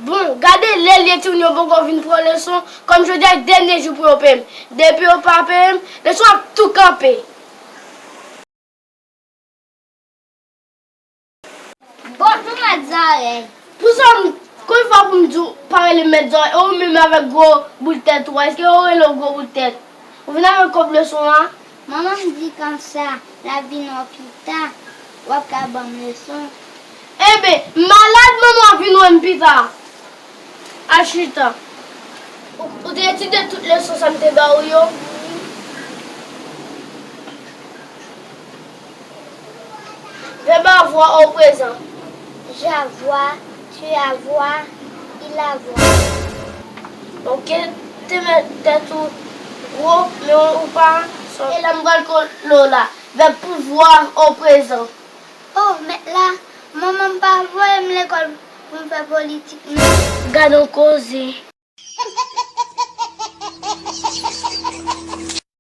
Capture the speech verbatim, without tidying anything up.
Bon, gade lè l ye timoun yo poko vin pran leson, kòm jodi a dènye jou pou yo peye m. Depi yo pa peye m, leson ap tou kanpe. Bonjou, mèt zòrèy. Pou sa, m, konbyen fwa pou m di w pa rele m mèt zòrèy? E ou menm avèk gwo bout tèt ou a, èske yo rele w gwo bout tèt? Ou vin avèk kòb leson an? Manman m di konsa, l ap vin wè w pita, w ap ka ban m leson. Enben, m malad, manman w ap vin wè m pita. Al chita. Ou, ou te etidye tout leson sa m te ba ou yo? Vèb avoir au présent. J'avoir, tu avoir, il avoir. Ok, te met tèt ou gwo, men ou pa. E la m pral kole w la. Vèb pouvoir au présent. Oh, mèt la, manman m pa voye m lekòl pou m fè politik, non. Gad on koze.